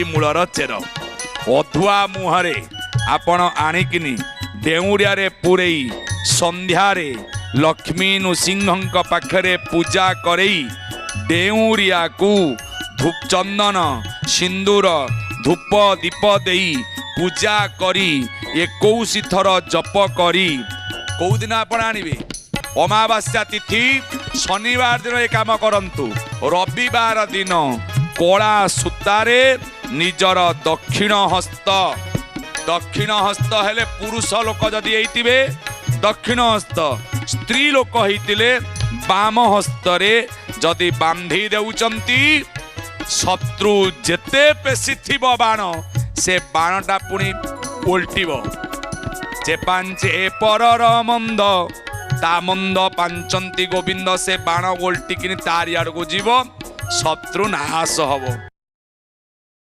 ମୂଳର ଚେର ଅଧୁଆ ମୁହଁରେ ଆପଣ ଆଣିକିନି ଡେଉଁରିଆରେ ପୂରେଇ ସନ୍ଧ୍ୟାରେ ଲକ୍ଷ୍ମୀ ନୃସିଂହଙ୍କ ପାଖରେ ପୂଜା କରେଇ ଡେଉଁରିଆକୁ ଧୂପ, ଚନ୍ଦନ, ସିନ୍ଦୁର, ଧୂପ, ଦୀପ ଦେଇ ପୂଜା କରି 21 ଥର ଜପ କରି କୋଉଦିନ ଆପଣ ଆଣିବେ? ଅମାବାସ୍ୟା ତିଥି ଶନିବାର ଦିନ ଏ କାମ କରନ୍ତୁ। ରବିବାର ଦିନ କଳା ସୂତାରେ ନିଜର ଦକ୍ଷିଣ ହସ୍ତ, ଦକ୍ଷିଣ ହସ୍ତ ହେଲେ ପୁରୁଷ ଲୋକ ଯଦି ହେଇଥିବେ ଦକ୍ଷିଣ ହସ୍ତ, ସ୍ତ୍ରୀ ଲୋକ ହେଇଥିଲେ ବାମ ହସ୍ତରେ ଯଦି ବାନ୍ଧି ଦେଉଛନ୍ତି, ଶତ୍ରୁ ଯେତେ ପେଶି ଥିବ ବାଣ, ସେ ବାଣଟା ପୁଣି ଓଲଟିବ। ଯେ ପାଞ୍ଚେ ପରର ମନ୍ଦ, ତା ମନ୍ଦ ପାଞ୍ଚନ୍ତି ଗୋବିନ୍ଦ। ସେ ବାଣ ଓଲଟିକିନି ତାରି ଆଡ଼କୁ ଯିବ, ଶତ୍ରୁ ନାଶ ହବ।